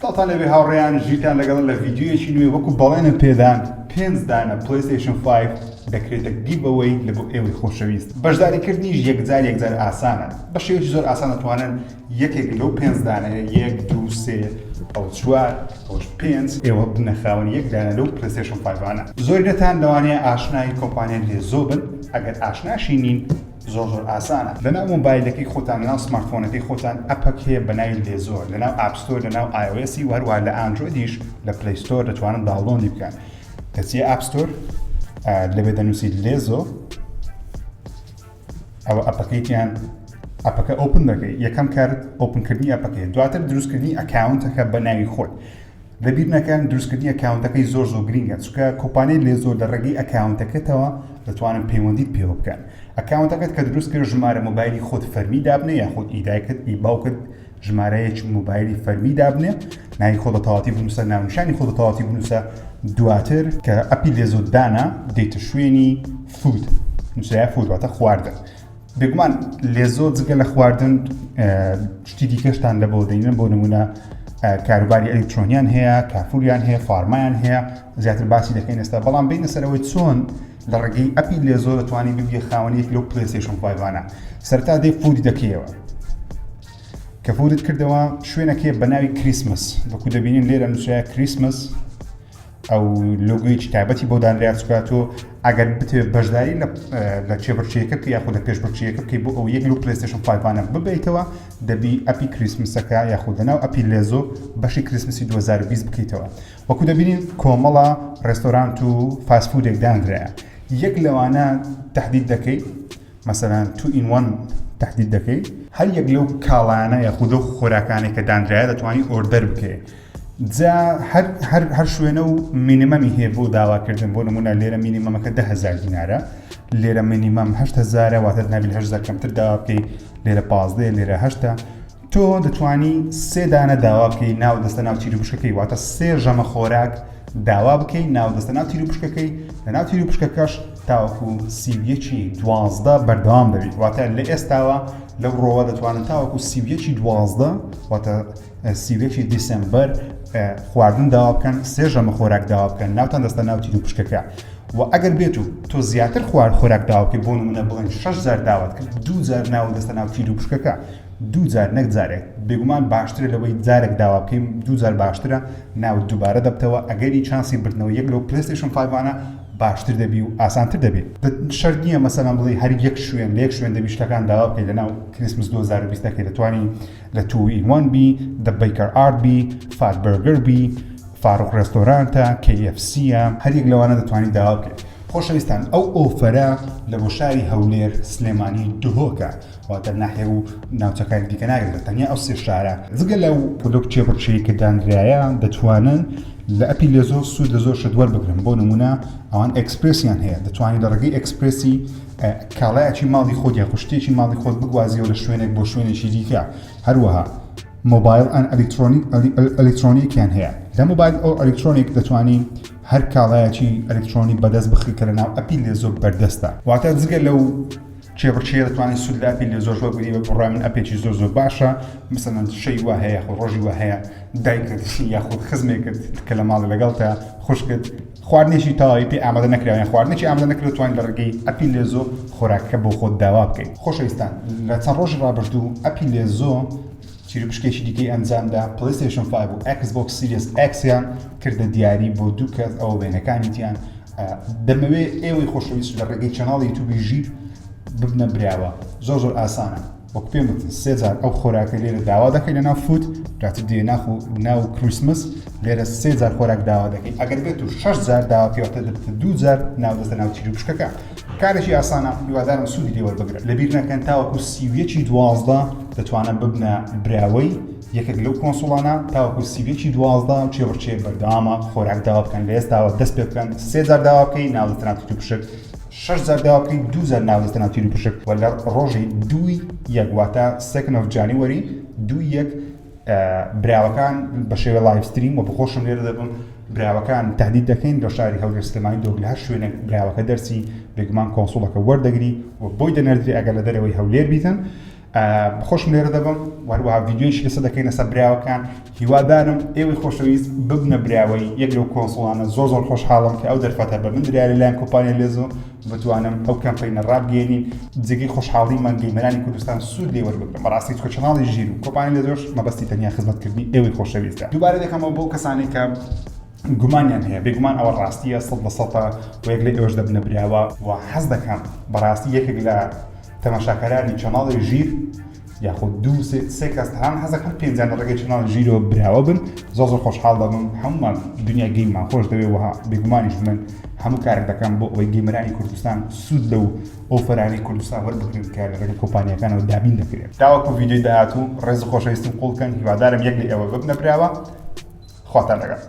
سڵاوتان لێبێ هاوڕێیان ژیرتان لەگەڵ لە ڤیدیۆیەکی نوێ وەکو بەڵێنم پێدان پێنج دانە PlayStation 5 دەکرێتە giveaway لە بۆ ئێوەی خۆشەویست بەشداریکردنیش یەکجار یەکجار ئاسانە بە شێوەیەکی زۆر ئاسان دەتوانن یەکێک لەو پێنج دانەیە یەک دوو سێ ئەو چوار ئەوش پێنج ئێوە بنە خاوەن یەک دانە لەو PlayStation 5 انە زۆرینەتان لەوانەیە ئاشنای کۆمپانیای Lezo بن ئەگەر ئاشناشی نین زۆر زۆر ئاسانە لەناو مۆبایلەکەی خۆتان لەناو smartphone ەکەی خۆتان app ەک هەیە بە ناوی Lezo لەناو App Store لەناو iOS ی و هەروەها لە Android یش لە Play Store دەتوانن download ی بکەن دەچیە App Store لەوێ دەنووسی Lezo ئەوە app ەکەیتیان app ەکە open دەکەی یەکەم کارت open کردنی app ەکەی دواتر دروستکردنی account ەکە بە ناوی خۆت لەبیر نەکەن دروستکردنی account ەکەی زۆر زۆر گرینگە چونکە کۆمپانیای Lezo لە ڕێگەی account ەکەتەوە دەتوانن پەیوەندیت پێوە بکەن account ەکەت کە دروست کرد ژمارە مۆبایلی خۆت فەرمی دابنێ یاخود ئی دایکت ئی باوکت ژمارەیەکی مۆبایلی فەرمی دابنێ ناوی خۆ بە تەواتی بنووسە ناونیشانی خۆ بە تەواتی بنووسە دواتر کە app ی Lezo دانا دێتە شوێنی food نووسرایە food واتە خواردن بێگومان Lezo جگە لە خواردن شتی دیکەشتان لە بۆ دەینن بۆ نمونە کاروباری ئەلیکترۆنیان هەیە کارفوریان هەیە pharma یان هەیە زیاتر باسی دەکەین ئێستا بەڵام بینە سەرەوەی چۆن لە ڕێگەی app ی Lezo دەتوانانی ببیە خاوەنێک لەو PlayStation five انە سەرتا دێ food ی دەکەیەوە کە food ت کردەوە شوێنەکەی بە ناوی Christmas وەکو دەبینین لێرە نووسرایە Christmas ئەو لۆگۆیەکی تایبەتی بۆ دانرا چکە تۆ ئەگەر بتەوێت بەشداری لە کێبڕکێیەکە بکەی یاخود لە پێشبڕکێیەکە بکەی بۆ ئەو یەک لەو PlayStation five انە ببیتەوە دەبی app ی Christmas ەکە یاخود لەناو app ی Lezo بەشی Christmas ی 2020 بکەیتەوە وەکو دەبینین کۆمەڵە ڕێستۆرانت و fast food ێک دانرایە یەک لەوانە تهدید دەکەی مەسەلەن two in one تهدید دەکەی هەر یەک لەو کاڵایانە یاخود لەو خۆراکانێک کە دانرایە دەتوانی order بکەی جا هەر هەر هەر شوێنە و minimum ی هەیە بۆ داواکردن بۆ نمونە لێرە minimum ەکە 10هزار دینارە لێرە minimum 8هزارە واتە نابی لە 8هزار کەمتر داوا بکەی لێرە 15 لێرە هەشتا تۆ دەتوانی سێ دانە داوا بکەی ناو دەستە ناو تیر و پشکەکەی واتە سێ ژەمە خۆراک داوا بکەی ناو دەستە ناو تیر و پشکەکەی لە ناو تیر و پشکەکەش تاوەکو 31 دوازدە بەردەوام دەبیت واتە لە ئێستاوە لەو ڕۆوە دەتوانن تاوەکو 31 دوازدە واتە 31 دیسمبەر خواردن داوا بکەن سێ ژەمە خۆراک داوا بکەن ناوتان دەستە ناو تیر و پشکەکە و ئەگەر بێت و تۆ زیاتر خوار خۆراک داوا بکەی بۆ نمونە بڵێن شەش جار داوات کرد دوو جار ناو دەستە ناو تیر و پشکەکە دوو جار نەک جارێک بێگومان باشترە لەوەی جارێک داوا بکەین دوو جار باشترە ناوت دووبارە دەبتەوە ئەگەری چانسی بردنەوە یەک لەو PlayStation five انە باشتر دەبی و ئاسانتر دەبی شەرت نییە مەسەلەن بڵێی هەر یەک شوێن لە یەک شوێن دەبی شتەکان داوا بکەی لەناو Christmas 2020 دەکەی دەتوانی لە Two in One بی The Baker Art بی Fat Burger بی فاروق ڕێستۆرانتە KFC یە هەر یەک لەوانە دەتوانی داوا بکەیت خۆشەویستان ئەو offer ە لە بۆ شاری هەولێر سلێمانی دهۆکە واتە ناحیە و ناوچەکانی دیکە ناگرێت تەنیا ئەو سێ شارە جگە لەو لەو کێبڕکێی کە دانرایە دەتوانن لە app ی Lezo سوود لە زۆر شت وەربگرن بۆ نمونە ئەوان express یان هەیە دەتوانین لە ڕێگەی express ی کاڵایەکی ماڵی خۆت یاخود شتێکی ماڵی خۆت بگوازیەوە لە شوێنێک بۆ شوێنێکی دیکە هەروەها mobile and electronic ئەلیکترۆنیکیان هەیە لە مۆبایل ئەو ئەلیکترۆنیک دەتوانی هەر کاڵایەکی ئەلیکترۆنی بەدەست بخری کە لە ناو app ی Lezo بەردەستە واتە جگە لەو کێبڕکێ دەتوانین سوود لە app ی Lezo ش وەربگری بە بڕوای من app ێکی زۆر زۆر باشە مثلەن شەی وا هەیە خۆ ڕۆژی وا هەیە دایکت یاخود خزمێکت کە لە ماڵی لەگەڵتە خوشکت خواردنێکی تەواوی پێ ئامادە نەکراوە یان خواردنێکی ئامادە نەکراوە توانین لە ڕێگەی app ی Lezo خۆراکەکە بۆ خۆت داوا بکەیت. خۆشەویستان لە چەند ڕۆژی ڕابردوو app ی Lezo تیروپشکێکی دیکەی ئەنجامدا PlayStation 5 و Xbox Series X یان کردە دیاری بۆ دوو کەس ئەوە وێنەکانیتیان دەمەوێ ئێوەی خۆشەویست لە ڕێگەی channel ی یوتیوبی ژیر ببنە براوە زۆر زۆر ئاسانە وەک پێم وتن سێ جار ئەو خۆراکە لێرە داوا دەکەی لە ناو food دواتر دێ ناخ و ناو Christmas لێرە سێ جار خۆراک داوا دەکەی ئەگەر بێت و شەش جار داوا پێوەتە دەبێتە دوو جار ناو دەستە ناو تیر و پشکەکە کارێکی ئاسانە هیوادارم سوودی لێ وەربگرن لەبیر نەکەن تاوەکو 31 دوازدە دەتوانن ببنە براوەی یەکێک لەو console انە تاوەکو 31 دوازدە کێبڕکێ بەردەوامە خۆراک داوا بکەن لە ئێستاوە دەست پێ بکەن سێ جار داوا بکەی ناو دەستە ناو تیر و پشک شەش جار داوا بکەی دوو جار ناو دەستە ناو تیر و پشک و لە ڕۆژی دووی یەک واتە second of January دووی یەک براوەکان بە شێوە live stream و بەخۆشم لێرە دەبم براوەکان تهدید دەکەین لە شاری هەولێر سلێمانی دۆک لە هەر شوێنێک براوەکە دەرسی بێگومان console ەکە وەردەگری و بۆی دەنێردری ئەگەر لە دەرەوەی هەولێر بیتن. خۆشم لێرە دەبم وەروەها ڤیدیۆیش لەسەر دەکەینە سەر براوەکان هیوادارم ئێوەی خۆشەویست ببنە براوەی یەک لەو console انە زۆر زۆر خۆشحاڵم کە ئەو دەرفەتە بە من درا لەلایەن کۆمپانیای لێزۆ بتوانم ئەو کەمپەینە ڕابگەێنین جێگەی خۆشحاڵیمان gamer انی کوردستان سوود لێ وەربگرن بەڕاستی چکە channel ی ژیر و کۆمپانیای لێزۆش مەبەستی تەنیا خزمەتکردنی ئێوەی خۆشەویستە دووبارە دەکەمەوە بۆ کەسانێک کە گومانیان هەیە بێگومان ئەوە ڕاستیە سەد لە سەدە و یەک لە ئێوەش دەبنە براوە و حەز دەکەم بەڕاستی یەکێک لە تەماشاکەرانی channel ی ژیر یاخود دوو سێ کەس تەنان حەز دەکەم پێنجیان لە ڕێگەی channel ی ژیرەوە براوە بن زۆر زۆر خۆشحاڵ دەبم هەمومان دنیای game مان خۆش دەوێ وها بێگومانیش من هەموو کارێک دەکەم بۆ ئەوەی gamer انی کوردستان سوود لەو offer انەی کوردستان وەربگرن کە لە ڕێگەی کۆمپانیاکانەوە دابین دەکرێت تاوەکو ڤیدیۆی داهاتوو ڕێز و خۆشەویستیم قوڵکەن هیوادارم یەک لە ئێوە ببنە براوە خواتان لەگەڵ.